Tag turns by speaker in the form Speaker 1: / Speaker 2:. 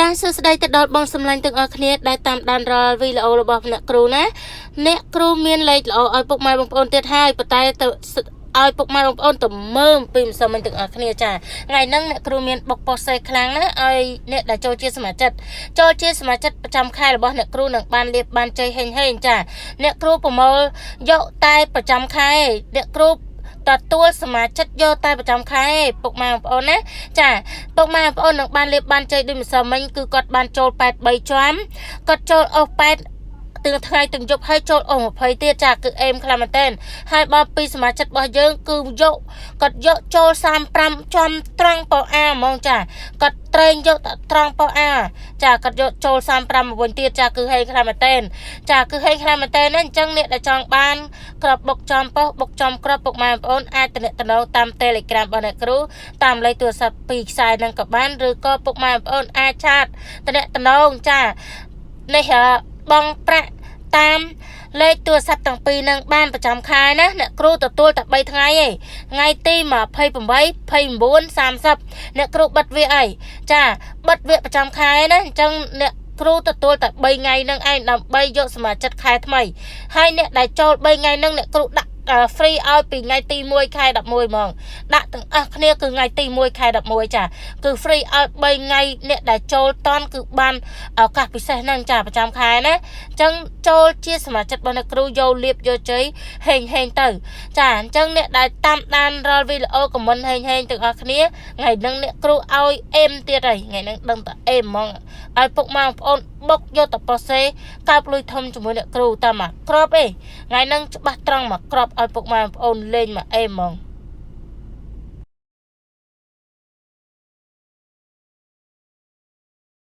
Speaker 1: ចាសួស្តីទៅដល់បងសម្លាញ់ទាំងអស់គ្នាដែលតាមដានរាល់វីដេអូរបស់អ្នកគ្រូណាអ្នកគ្រូមានលេខល្អឲ្យពុកម៉ែបងប្អូនទៀតហើយប៉ុន្តែទៅឲ្យពុកម៉ែបងប្អូនទៅមើលពីម្សិលមិញទាំងអស់គ្នាចាថ្ងៃហ្នឹងអ្នកគ្រូមានបុកប៉ុស្តិ៍ខ្លាំងណាស់ឲ្យអ្នកដែលចូលជាសមាជិកចូលជាសមាជិកប្រចាំខែរបស់អ្នកគ្រូនឹងបានលៀបបានជ័យហេងហេងចាអ្នកគ្រូប្រមូលយកតែប្រចាំខែអ្នកគ្រូទទួលសមាជិកយកតែប្រចាំខែពុកម៉ែបងប្អូនណាចាពុកម៉ែបងប្អូននឹងបានលៀបបានជ័យដូចម្សិលមិញគឺគាត់បានចូល83ជាន់គាត់ចូលអស់8ទាំងថ្ងៃទាំងយប់ហើយចូលអស់20ទៀតចាគឺអេមខ្លាំងមែនតើហើយបើពីសមាជិករបស់យើងគឺយកគាត់យកចូល35ចំត្រង់ប៉អាហ្មងចាគាត់ត្រេងយកតែត្រង់ប៉អាចាគាត់យកចូល35មកវិញទៀតចាគឺហេងខ្លាំងមែនតើចាគឺហេងខ្លាំងមែនតើណាអញ្ចឹងអ្នកដែលចង់បានក្របបុកចំប៉ុសបុកចំក្របពុកម៉ែបងប្អូនអាចទំនាក់ទំនងតាម Telegram របស់អ្នកគ្រូតាមលេខទូរស័ព្ទពីរខ្សែហ្នឹងក៏បានឬក៏ពុកម៉ែបងប្អូនអាចឆាតទំនាក់ទំនងចានេះបងប្រាក់តាមលេខទូរស័ព្ទទាំងពីរនឹងបានប្រចាំខែណាអ្នកគ្រូទទួលតែ3ថ្ងៃឯងថ្ងៃទី28 29 30អ្នកគ្រូបិទវាអីចាបិទវាប្រចាំខែណាអញ្ចឹងអ្នកគ្រូទទួលតែ3ថ្ងៃនឹងឯងដើម្បីយកសមាជិកខែថ្មីហើយអ្នកដែលចូល3ថ្ងៃនឹងអ្នកគ្រូដាក់ free ឲ្យពីថ្ងៃទី1ខែ11ហ្មងដាក់ទាំងអស់គ្នាគឺថ្ងៃទី1ខែ11ចាគឺ free ឲ្យ3ថ្ងៃអ្នកដែលចូលតន់គឺបានឱកាសពិសេសហ្នឹងចាប្រចាំខែណាអញ្ចឹងចូលជាសមាជិករបស់អ្នកគ្រូយកលៀបយកជ័យហេងហេងទៅចាអញ្ចឹងអ្នកដែលតាមដានរាល់វីដេអូ comment ហេងហេងទាំងអស់គ្នាថ្ងៃហ្នឹងអ្នកគ្រូឲ្យអេមទៀតហើយថ្ងៃហ្នឹងដឹងតែអេមហ្មងឲ្យពុកម៉ែបងប្អូនបុកយកតប៉ូសេកើបលុយធំជាមួយអ្នកគ្រូតាមមកក្របឯងថ្ងៃហ្នឹងច្បាស់ត្រង់មកក្របឲ្យពុកម៉ែបងប្អូនលេងមកអេហ្មង។